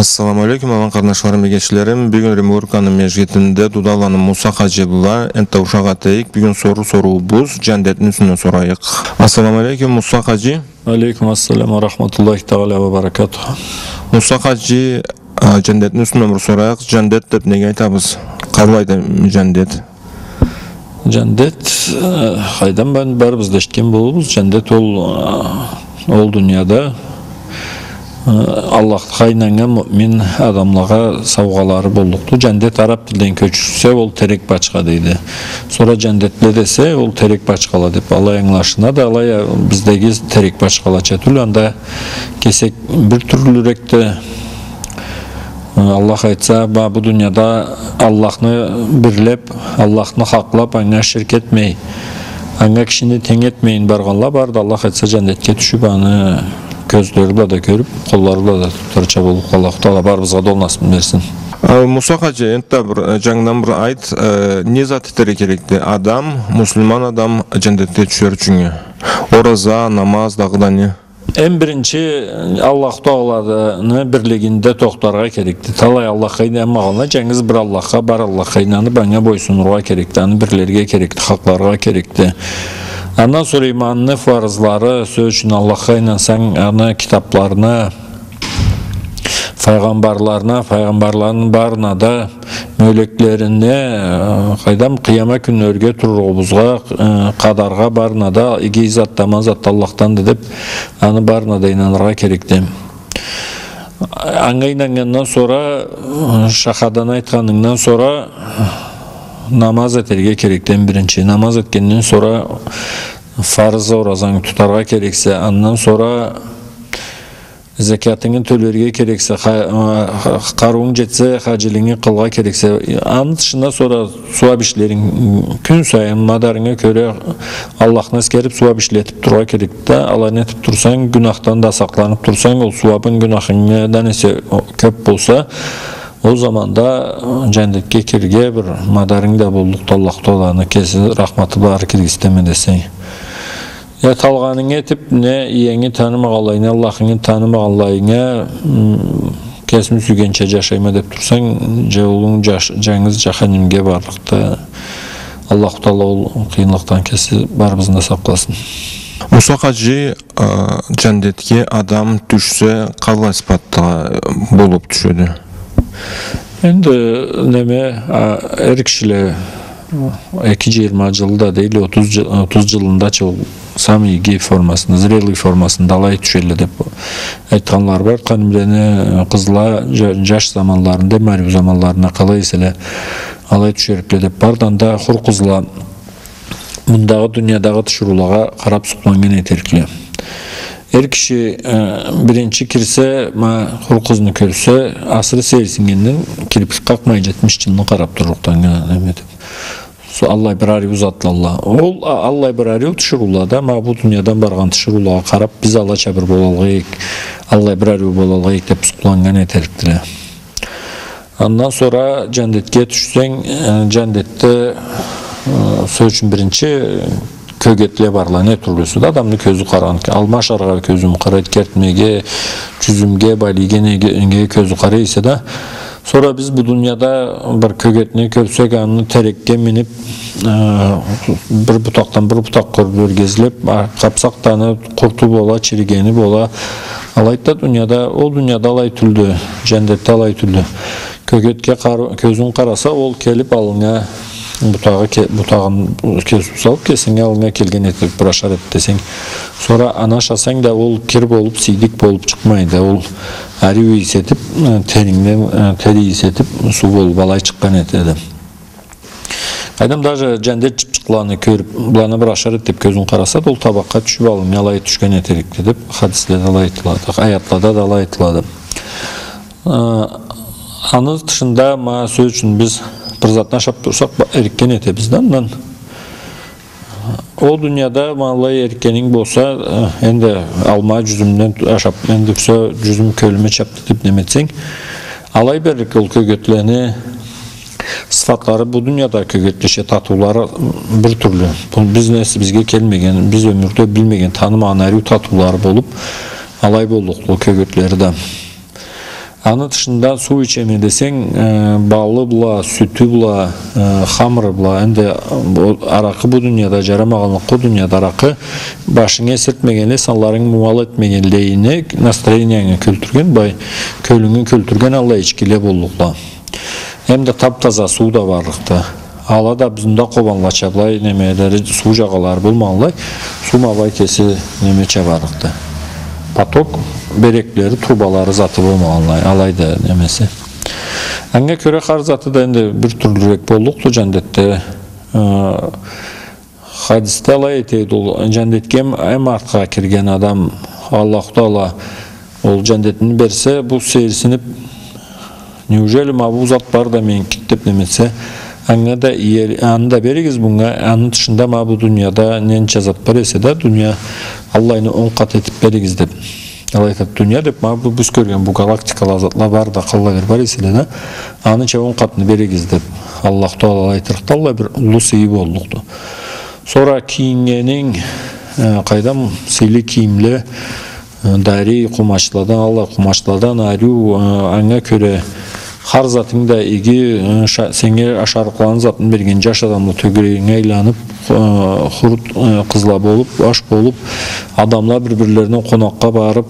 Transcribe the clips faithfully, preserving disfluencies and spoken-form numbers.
Ассаламу алейкум, алан къарнашларым, эгечлерим. Бюгюн Ремурканы межгитинде Дудаланы Муса хаджи бла энтда ушакъ этейик. Бюгюн соруу соруубуз джандетни юсюнден сорайыкъ. Ассаламу алейкум, Муса хаджи. Алейкум ассалам ва рахматуллахи тагъала ва баракатуху. Муса хаджи, а, джандетни юсюнден бир сорайыкъ. Джандет деб неге айтабыз? Къаллайды джандет? Джандет, э, къайдан, бен барыбыз да эшитген болурбуз. Джандет ол, э, ол дунияда, э, Аллахха ийнаннган муъмин адамлагъа саугъалары боллукъду. Джандет араб тилден кёчюрсе, ол терек бачха дейди. Сора джандетле десе, ол терек бачхала деб алай ангылашына да, алай, э, биздеги терек бачхалача тюл, анда кесек бир тюрлюрекди. Аллах айтса, ма бу дунияда Аллахны бирлеб, Аллахны хакълаб, анга ширк этмей, анга кишини тенг этмейин баргъанла барды, Аллах айтса, джандетге тюшюб, аны кёзлери бла да кёрюб, къоллары бла да тутарча боллукъ. Аллаху Тагъала барыбызгъа да ол насыбны берсин. Э, Муса хаджи, энтда бир, э, джангыдан бир айт, э, не зат этерге керекди адам, муслиман адам джандетге тюшер ючюн? Ораза, намаз, дагъыда не? Эм биринчи, Аллаху Тагъаланы бирлигинде тохтаргъа керекди. Талай Аллахха ийнанмагъанла, джангыз бир Аллахха, бар Аллахха ийнаныб, анга бойсунургъа керекди, аны бирлерге керекди, хакъларгъа керекди. Андан сора иманны фарызлары, сёз ючюн, Аллахха ийнансанг, аны китабларына, файгъамбарларына, файгъамбарланы барына да, мёлеклерине, э, къайдам, къыяма кюнлеге туруругъубузгъа, э, къадаргъа, барына да, иги зат да, аман зат да Аллахданды деб, аны барына да ийнаныргъа керекди. Анга ийнаннгандан сора, э, шахаданы айтханынгдан сора, намаз этерге керекди, эм биринчи. Намаз этгенден сора, фарыз оразангы тутаргъа керексе, андан сора, зекятынгы тёлерге керексе, ха-, ха-, къарыуунг джетсе, хаджилигинги къылыргъа керексе, аны тышында сора сууаб ишлеринг, кюн сайын мадарынга кёре Аллахны эсгериб, сууаб ишлетиб турургъа керекди да, аланы этиб турсанг, гюнахдан да сакъланыб турсанг, ол сууабынг гюнахынгдан эсе кёб болса, ол заманда, э, джандетге кирирге бир мадарынг да боллукъду, Аллаху Тагъаланы кеси рахматы бла ары киргизтеме десенг. Я талгъанынгы этиб, не иенги танымагъанлайына, Аллахынгы танымагъанлайына, м, кесим сюйгенча джашайма деб турсанг, джолунг джаш-, джангыз джаханимге барлыкъды. Аллаху Тагъала ол къыйынлыкъдан кеси барыбызны да сакъласын. Муса хаджи, а, джандетге адам тюшсе, къаллай сыфатда болуб тюшеди? Энди, неме, а, эр кишиле эки джыйырма джылда дейди, отуз джы-, отуз джылындача ол самый иги формасында, зрелый формасында алай тюшелле деб айтханла бар. Къанимлени къызла джа-, джаш заманларында, эм ариу заманларына къалай эселе, алай тюшерикле деб барды. Анда хур къызла мындагъы дуниядагъы тиширыулагъа къараб сукъланнган этерикле. Эр киши, э, биринчи кирсе, ма хур къызны кёрсе, асыры сейирсиннгенден кирпик къакъмай джетмиш джылны къараб турлукъду анга, неме этиб. Со-, аллай бир ариу затлалла. Ол, а-, аллай бир ариу тиширыулада, ма бу дуниядан баргъан тиширыулагъа къараб, биз алача бир болалгъа эдик, аллай бир ариу болалгъа эдик деб сукъланнган этерикле. Андан сора джандетге тюшсенг, э, джандетде, э, сёз ючюн, биринчи, э, кёгетле барла, не тюрлюсю да, адамны кёзю къарагъан. Алма ашаргъа кёзюм къарайды, кертмеге, джюзюмге, балигеге, неге кёзю къарай эсе да. Сора биз бу дунияда бир кёгетни кёрсек, аны терекге миниб, э, бир бутакъдан бир бутакъгъа кёрюб, ёрге излеб, а, къапсакъ да, аны къурту бола, чиригени бола. Алайды да дунияда, ол дунияда алай тюлдю, джандетде алай тюлдю. Кёгетге къар-, кёзюнг къараса, ол келиб аллынга бутагъы ке-, бутагъын кёзюу салыб, кесинги аллынга келген этиб бир ашар эди десенг. Сора аны ашасанг да, ол кир болуб, сийдик болуб чыкъмайды. Ол ариу ийис этиб, э, терингден, э, тер ийис этиб, суу болуб алай чыкъгъан этеди. Къайдам, даже джандет чыпчыкъланы кёрюб, быланы бир ашар эди деб кёзюнг къараса да, ол табакъгъа тюшюб, аллынга алай тюшген этерикди деб хадиследе алай айтылады, аятлада да алай айтылады. Э, аны тышында, ма, сёз ючюн, биз бир затны ашаб турсакъ, ба-, эрикген этебиз да андан. Ол дунияда, ма, алай эрикгенинг болса, э, энди алма джюзюмден ашаб, энди бусагъат джюзюм кёлюме чабды деб неме этсенг, алай берлик ол кёгетлени сыфатлары бу дунияда кёгетлеше, татыулары бир тюрлю. Бу бизни эсибизге келмеген, биз ёмюрде билмеген, танымагъан ариу татыулары болуб, алай боллукъду ол кёгетлери да. Аны тышында суу ичеме десенг, э, балы бла, сютю бла, э, хамыры бла, энди бу аракъы бу дунияда джарамагъанлыкъгъа, ол дунияда аракъы башынга эсиртмегенлей, санларынг муал этмегенлейине, настроениянга кёлтюрген, бай, кёлюнге кёлтюрген аллай ичкиле боллукъла. Эм да тап-таза суу да барлыкъды. Ала да бизде Къобанлача былай немелери, суу джагъалары болмагъанлай, суу ма былай кеси немеча барлыкъды. Поток береклери, трубалары заты болмагъанлай, алайды немеси. Анга кёре хар заты да энди бир тюрлюрек боллукъду джандетде. Э, хадисде алай айтады, ол джандетге эм, эм артха кирген адам, Аллаху Таала ол джандетин берсе, бу сейирсинип, неужели ма бу зат бар да меники деб неме этсе, анга да иели-, аны да беригиз, бунга, аны тышында ма бу дунияда ненча зат бар эсе да, дуния аллайны он къат этиб беригиз деб. Алай айтады, дуния деб, ма бу биз кёрген бу галактикала затла бар да, къаллай бир бар эселе да, аныча он къатны беригиз деб Аллаху Таала алай айтырыкъды, аллай бир уллу сыйы боллукъду. Сора кийиннгенинг, э, къайдам, сыйлы кийимле, э, дарий къумачладан, аллай къумачладан ариу, э, анга кёре хар затынг да иги, э, ша-, сеннге ашарыкъланы затын берген джаш адамла тёгерегинге айланыб, э, хурт, э, къызла болуб, аш болуб, адамла бир-бирлерине къонакъгъа барыб,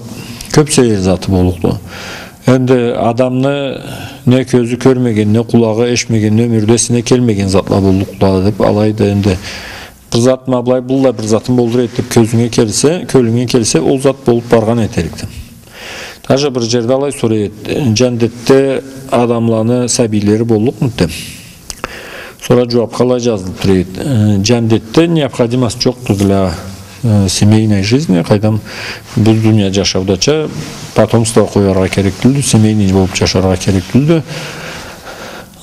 кёб сейир заты боллукъду. Энди адамны не кёзю кёрмеген, не къулагъы эшитмеген, не ёмюрде эсине келмеген затла боллукъла деб, алайды энди. Бир зат ма былай, быллай бир затым болур эди деб кёзюнге келсе, кёлюнге келсе, ол зат болуб баргъан этерикди. Даже бир джерде алай сорайды, джандетде адамланы сабийлери боллукъмуду деб. Сора джууабха алай джазылыб турады. Э, джандетде необходимость джокъду для, э, семейной жизни, къайдам, бу дуния джашаудача потомство къояргъа керек тюлдю, семейный болуб джашаргъа керек тюлдю.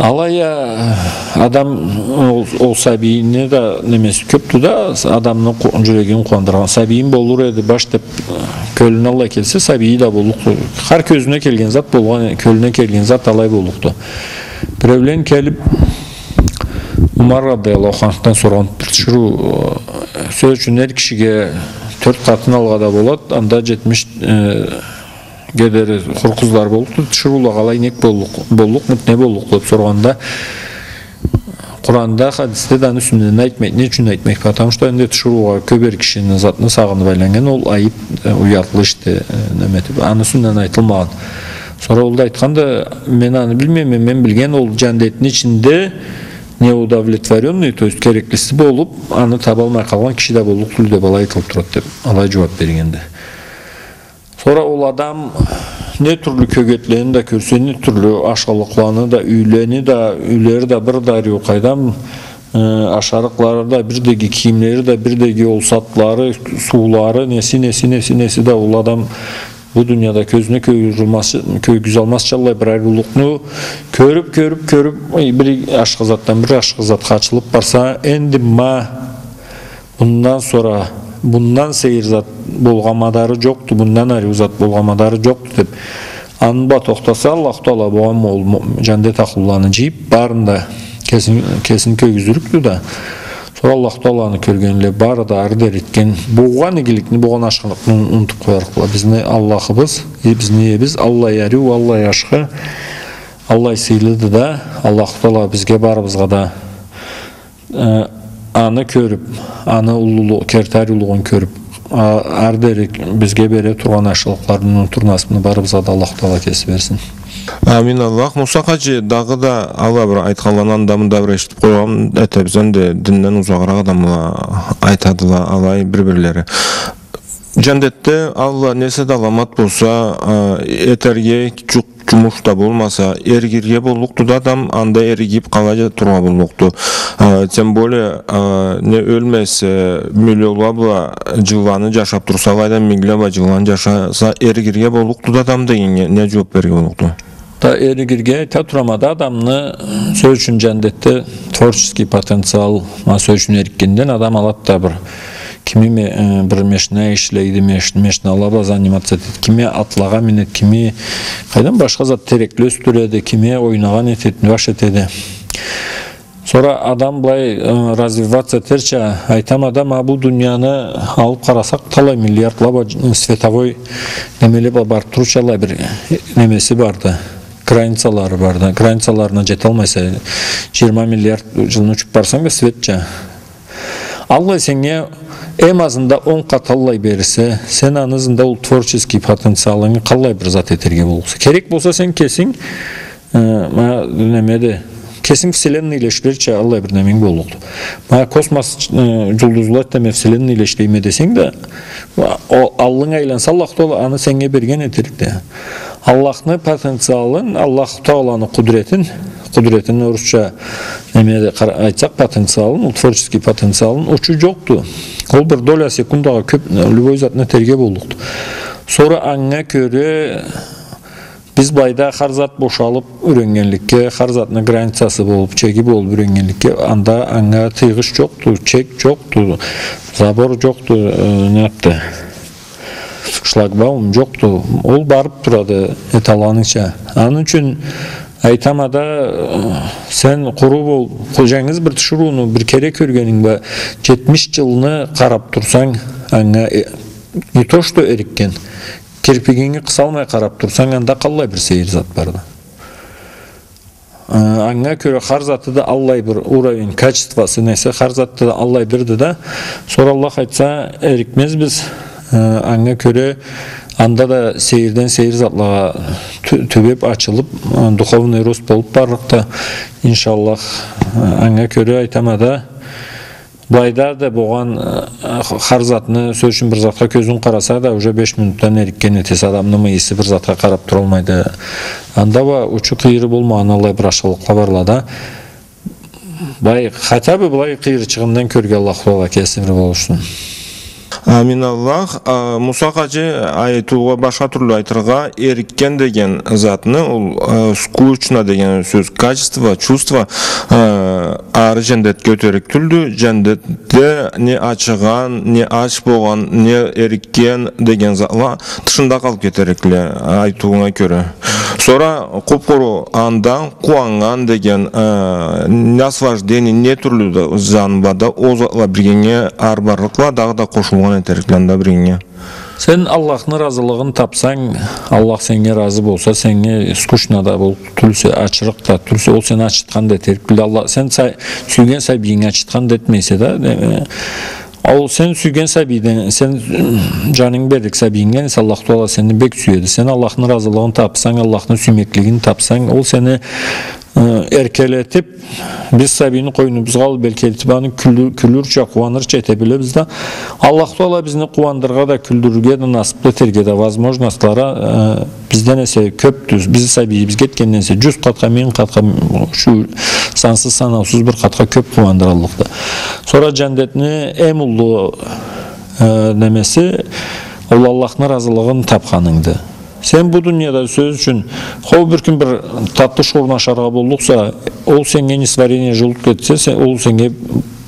Алай а, адам ол, ол сабийни да немеси кёбдю да, адамны къу-, джюрегин къууандыргъан. Сабийим болур эди баш деб, э, кёлюне алай келсе, сабийи да боллукъду. Хар кёзюне келген зат болгъан, кёлюне келген зат алай боллукъду. Биреулен келиб, Умар радыяллаху анхдан соргъан бир тиширыу, э, сёз ючюн, эр кишиге тёрт къатын алгъа да болад, анда джетмиш, э, ге дери хур къызлары боллукъду, тиширыула къалай, нек боллукъ, боллукъмуду, не боллукъду деб соргъанда, Къуранда, хадисде да аны юсюнден айтмайды. Не ючюн айтмайды? Потому что энди тиширыугъа кёб эр кишини затны сагъыныб айланнган, ол айыб, э, уятлы ишди, э, неме этиб, аны юсюнден айтылмагъан. Сора ол да айтханды, мен аны билмейме, мен билген ол джандетни ичинде неудовлетворённый, то есть кереклиси болуб, аны табалмай къалгъан киши да боллукъ тюлдю деб алай айтылыб турады деб, алай джууаб бергенди. Сора ол адам не тюрлю кёгетлени да кёрсе, не тюрлю ашхылыкъланы да, юйлени да, юйлери да бир да ариу, къайдам, э, ашарыкълары да бир да иги, кийимлери да бир да иги, ол затлары, суулары, неси, неси, неси, неси да ол адам бу дунияда кёзюне кёргюзюлмаз-, кёргюзалмазча аллай бир ариулукъну кёрюб, кёрюб, кёрюб, ой, бир ашхы затдан бир ашхы затха ачылыб барса, энди ма Мындан сора, мындан сейир зат болгъа мадары джокъду, мындан ариу зат болгъа мадары джокъду деб, аны бла тохтаса, Аллаху Таала болгъан ол му-, джандет ахлуланы джыйыб, барын да кесин, кесин кёргюзюрюкдю да. Сора Аллаху Тааланы кёргенлей, бары да ары дери этген, болгъан игиликни, болгъан ашхылыкъны ун-, унутуб къоярыкъла. Бизни Аллахыбыз, э, бизни иебиз аллай ариу, аллай ашхы, аллай сыйлыды да, Аллаху Таала бизге барыбызгъа да Э, аны кёрюб, аны уллулу-, керти ариулугъун кёрюб, а-, ары дери бизге бере тургъан ашхылыкъланы унутур насыбны барыбызгъа да Аллаху Таала кеси берсин. Амин Аллах. Муса хаджи, дагъыда ала бир айтханланы анда-мында бир эшитиб къойгъан этебиз, энди динден узагъыракъ адамла айтадыла алай бир-бирлери. Джандетде Аллах не эсе да аламат болса, а, этерге джукъ джумуш да болмаса, эригирге боллукъду да адам, анда эригиб къала тургъа боллукъду. А, тем более, а, не ёлмесе, миллионла бла джылланы джашаб турса, алайдан мингле бла джылланы джашаса, эригирге боллукъду да адам дегеннге не джууаб берирге боллукъду? Да эригирге айта турама да, адамны, сёз ючюн, джандетде творческий потенциал, ма, сёз ючюн, эрикгенден адам алад да бир. Кими ме-, э, бир мешна ишлейди, меш-, мешнала бла заниматься этеди, кими атлагъа минеди, кими, къайдам, башха зат, терекли ёсдюреди, кими ойнагъан этеди, баш этеди. Сора адам былай, э, развиваться этерча, айтама да, ма бу дунияны алып къарасакъ, талай миллиардла ба-, световой немеле ба-, барып турурча, аллай бир, э, немеси барды, границалары барды. Границаларына джеталмайса, джыйырма миллиард джылны учуп барсанг да светча. Аллай сеннге эм азында он къат аллай берсе, сен аны ызында ол творческий потенциалынгы къаллай бир зат этерге боллукъса. Керек болса, сен кесинг, э, ма, немеде, кесинг вселенныйле ишлерча аллай бир неменг боллукъду. Ма космос, э, джулдузла этеме, вселенныйле ишлейме десенг да, о, аллынг айланса, Аллаху Тагъала аны сеннге берген этерик да. Аллахны потенциалын, Аллаху Тагъаланы къудретин, къудретин орусча неме къара-, айтсакъ, потенциалын, ол творческий потенциалын учу джокъду. Ол бир доля секундагъа кёп, любой затны этерге боллукъду. Сора анга кёре биз былайда хар зат бошалып юреннгенликге, хар затны границасы болуп, чеги болуп юреннгенликге, анда анга тыйгъыч джокъду, чек джокъду, забор джокъду, э, не затды, шлагбаум джокъду. Ол барып турады эталгъанынча. Аны ючюн айтама да, э, сен къуру бол, къо-, джангыз бир тиширыуну бир кере кёргенинг бла, джетмиш джылны къарап турсанг, анга, э, не то что эрикген, кирпигинги къысалмай къарап турсанг, анда къаллай бир сейир зат барды. Э, анга кёре хар заты да аллай бир уровень, качествосы неси, хар заты да аллай бирди да. Сора Аллах айтса, эрикмезбиз. Э, анга кёре анда да сейирден сейир затлагъа тю-, тюбеп, ачылып, э, духовный рост болуп барлыкъды, иншаллах. Э, анга кёре айтама да, былайда да болгъан, э, хар затны, сёз ючюн, бир затха кёзюнг къараса да, уже беш минутдан эрикген этесе, адамны мыйысы бир затха къарап туралмайды. Анда уа учу-къыйыры болмагъан аллай бир ашхылыкъла барла да. Былай, хотя бы былай къыйырчыгъындан кёрге Аллаху Тагъала кеси бир болушсун. Амин Аллах. А, Муса хаджи, айтыугъа башха тюрлю айтыргъа, эрикген деген затны, ол, э, скучно деген сёз, качество, чувство, э, ары джандетге ётерик тюлдю. Джандетде не ачыгъан, не ач болгъан, не эрикген деген затла тышында къалып кетерикле, айтыуунга кёре. Сора къуп-къуру андан къууаннган деген, э, наслаждение, не тюрлю да заны бла да, ол затла биргенге ары барлыкъла, дагъыда къошулгъан этерикле анда биргенге. Сен Аллахны разылыгъын тапсанг, Аллах сеннге разы болса, сеннге скучно да болуп тюлсе, ачырыкъ да тюлсе, ол сени ачытхан да этерик. Бир да Аллах, сен са-, сюйген сабийинги ачытхан да этмейсе да, э, ол сен сюйген сабийден, сен, м, джанынг берлик сабийинге, Аллаху Тагъала сени бек сюеди. Сен Аллахны разылыгъын тапсанг, Аллахны сюймеклигин тапсанг, ол сени, э, эркелетип, биз сабийни къойнубузгъа алып, эркелетип, аны кюлю-, кюлюрча, къууанырча эте билебиз да. Аллаху Тагъала бизни къууандырыргъа да, кюлдюрюрге да, насыплы этерге да возможностлары, э, бизден эсе кёпдю. Биз сабийибиз кетгенден эсе джюз къатха, минг къатха, шу сансыз-санаусуз бир къатха кёп къууандыраллыкъды. Сора джандетни эм уллу, э, немеси, ол Аллахны разылыгъын тапханынгды. Сен бу дунияда, сёз ючюн, хо, бир кюн бир татлы шуурну ашаргъа боллукъса, ол сеннге несварение желудка этсе, сен, ол сеннге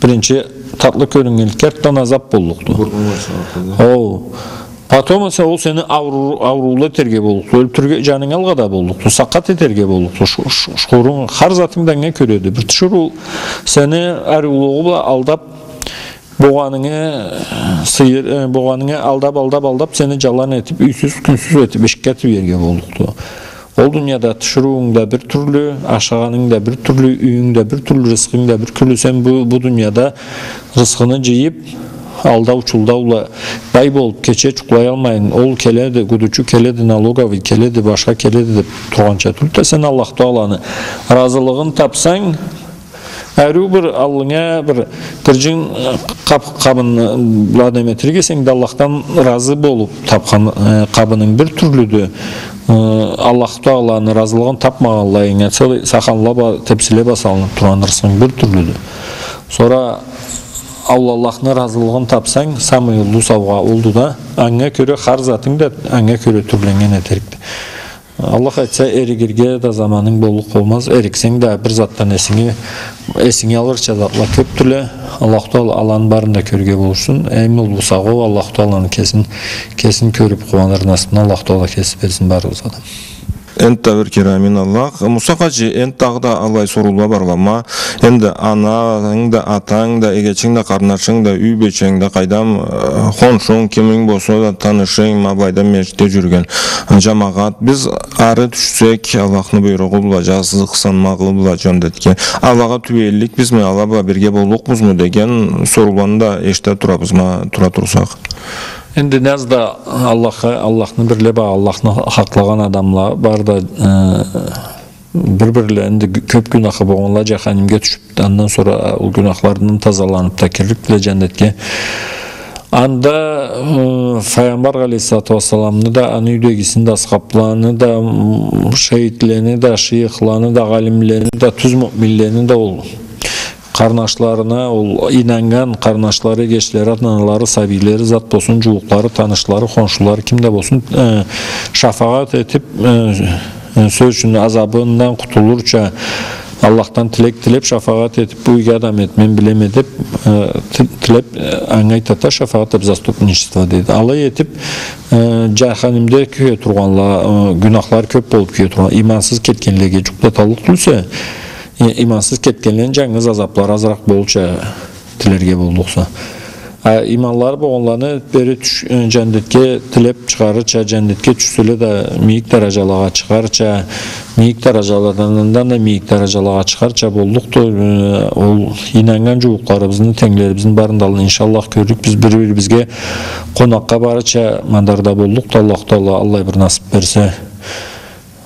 биринчи татлы кёрюннгенликге, артдан азап боллукъду. Бурнунга чыгъарыкъды. Ол. Потом эсе ол сени ауру-, ауруулу этерге боллукъду. Ёлтюрге, джанынг алгъа да боллукъду. Сакъат этерге боллукъду. Шу-, шу-, шуурунг, хар затынг да анга кёреди. Бир тиширыу сени ариулугъу бла алдап, болгъанынгы, э, сыйыр, э, болгъанынгы алдап, алдап, алдап, сени джалан этип, юйсюз, кюнсюз этип, эшикге атып иерге боллукъду. Ол дунияда тиширыуунг да бир тюрлю, ашагъанынг да бир тюрлю, юйюнг да бир тюрлю, рысхынг да бир тюрлю. Сен бу, бу дунияда рысхыны джыйып, алдаучулдау бла бай болуп, кече джукълаялмайын, ол келеди, гудучу келеди, налоговый келеди, башха келеди деп тургъанча тюлдю да, сен Аллаху Тагъаланы разылыгъын тапсанг, ариу бир аллынга бир гырджын, э, къаб-, къабын, э, бла неме этерге эсенг да, Аллахдан разы болуп тапхан, э, къабынынг бир тюрлюдю. Э, Аллаху Тагъаланы разылыгъын тапмагъанлайынга целый саханла бла, тепсиле бла салынып тургъан рысхынг бир тюрлюдю. Сора ол Аллахны разылыгъын тапсанг, самый уллу саугъа олду да, анга кёре хар затынг да анга кёре тюрленнген этерикди. Аллах айтса, эригирге да заманынг боллукъ болмаз. Эриксенг да, бир затдан эсинги, эсинги алырча затла кёпдюле. Аллаху Тагъала аланы барын да кёрюрге болушсун. Эм уллу саугъа ол Аллаху Тагъаланы кесин, кесин кёрюп къууаныр насыпны Аллаху Тагъала кеси берсин барыбызгъа да. Энтда бир кере амин Аллах. Муса хаджи, энтда дагъыда аллай соруула барла. Ма, энди ананг да, атанг да, эгечинг да, къарнашынг да, юй бийченг да, къайдам, э, хоншунг, киминг болса да, танышынг, ма былайда межгитде джюрюген джамагъат. Биз ары тюшсек, Аллахны буйругъу бла, джазыкъсынмагъы бла джандетге, Аллахха тюбейинликбизми, Аллах бла бирге боллукъбузму деген сорууланы да эшите турабыз, ма, тура турсакъ. Энди не аз да Аллахха, Аллахны бирле бла, Аллахны хакълагъан адамла бар да, э, бир-бирле энди гю-, кёб гюнахы болгъанла джаханимге тюшюб, андан сора ол гюнахларындан тазаланыб да кирликдиле джандетге. Анда, э, Файгъамбар алейхиссалату уассаламны да, аны юйдегисин да, асхабланы да, м, шейитлени да, шыйыхланы да, алимлени да, тюз муъминлени да ол къарнашларына, ол ийнаннган къарнашлары, эгечлери, аналары, сабийлери зат болсун, джууукълары, танышлары, хоншулары, ким да болсун, э, шафагъат этиб, э, э, сёз ючюн, азабындан къутулурча, Аллахдан тилек тилеб, шафагъат этиб, бу иги адам эди, мен билеме деб, э, ти-, тилеб, э, анга айтады шафагъат деб, заступничество дейди. Алай этиб, э, джаханимде кюе тургъанла, э, гюнахлары кёб болуб кюе тургъан, имансыз кетгенлеге джукъ да таллыкъ тюлсе, И-, имансыз кетгенлени джангыз азаблары азыракъ болурча тилерге боллукъса. А иманлары болгъанланы бери тюш-, э, джандетге тилеб чыгъарырча, джандетге тюшселе да, мийик дараджалагъа чыгъарча, мийик дараджаладан да мийик дараджалагъа чыгъарча боллукъду. Э, ол ийнаннган джууукъларыбызны, тенглерибизни барын да Аллах, иншаллах, кёрлюкбюз, бир-бирибизге къонакъгъа барырча мадарда боллукъду, Аллаху Таала аллай бир насыб берсе.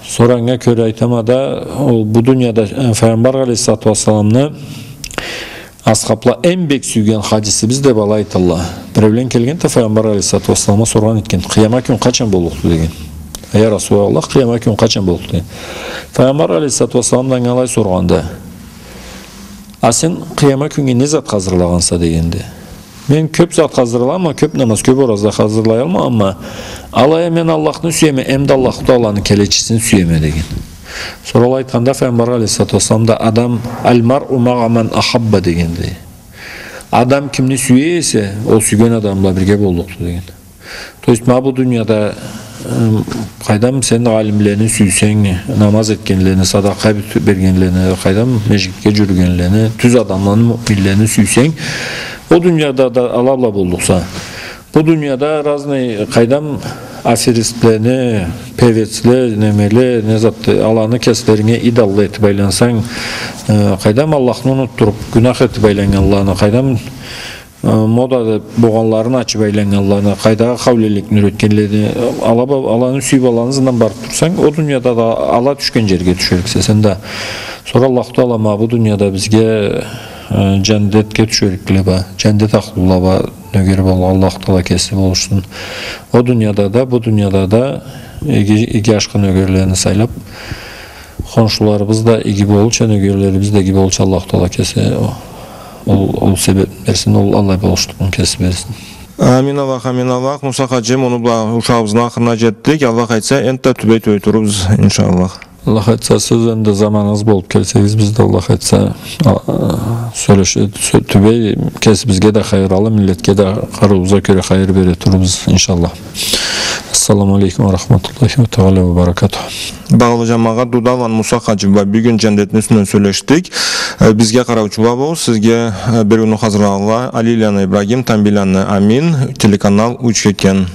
Сора анга кёре айтама да, ол бу дунияда, э, Файгъамбар алейхиссалату уассаламны асхабла эм бек сюйген хадисибиз деб алай айталла. Биреулен келген да Файгъамбар алейхиссалату уассаламгъа соргъан этген, къыяма кюн къачан боллукъду деген. Я Расулаллах, къыяма кюн къачан боллукъду деген. Файгъамбар алейхиссалату уассалам да анга алай соргъанда, а сен къыяма кюннге не зат хазырлагъанса дегенди. Мен кёб зат хазырлагъанма, кёб намаз, кёб ораза хазырлаялмагъанма, алай а мен Аллахны сюеме, эм да Аллаху Тааланы келечисин сюеме деген. Сора алай айтханда Файгъамбар алейхиссалату уассалам да, адам, аль-маръу маъа ман ахабба дегенди. Адам кимни сюе эсе, ол сюйген адам бла бирге боллукъду деген. То есть, ма бу дунияда, ым, къайдам, сен алимлени сюйсенг, намаз этгенлени, садакъа бит-, бергенлени, къайдам, межгитге джюрюгенлени, тюз адамланы, муъминлени сюйсенг, ол дунияда да ала бла боллукъса, бу дунияда разный, къайдам, аферистлени, певецле, немеле, не зат, аланы кеслеринге идолла этиб айлансанг, э, къайдам, Аллахны унутдуруб, гюнах этиб айланнганланы, къайдам, э, мода деб болгъанларын ачыб айланнганланы, къайдагъы хаулиликни юретгенлени, ала ба-, аланы сюйюб, аланы ызындан барыб турсанг, ол дунияда да ала тюшген джерге тюшериксе сен да. Сора Аллаху Таала ма бу дунияда бизге, э, джандетге тюшерикле бла, джандет ахлула бла нёгер болгъан Аллаху Таала кеси болушсун. Ол дунияда да, бу дунияда да иги, иги ашхы нёгерлени сайлаб, хоншуларыбыз да иги болурча, нёгерлерибиз да иги болурча Аллаху Таала кеси ол, ол себеб берсин, ол аллай болушлукъну кеси берсин. Амин Аллах, амин Аллах. Муса хаджи, муну бла ушагъыбызны ахырына джетдик. Аллах айтса, энтда тюбей турурбуз, иншаллах. Аллах айтса, сиз энди заманыгъыз болуб келсегиз, биз да, Аллах айтса, а, сёлеше-, сё-, тюбей кесибизге да хайырлы, миллетге да къарыуубузгъа кёре хайыр бере турурбуз, иншаллах. Ассаламу алейкум ва рахматуллахи ва таала ва баракатух. Багъалы джамагъат, Дудаланы Муса хаджи бла бюгюн джандетни юсюнден сёлешдик. Э, бизге къараучу бла болугъуз, сизге, э, бериуню хазырлагъанла Алийланы Ибрагим, Тамбийланы Амин, телеканал Учкекен.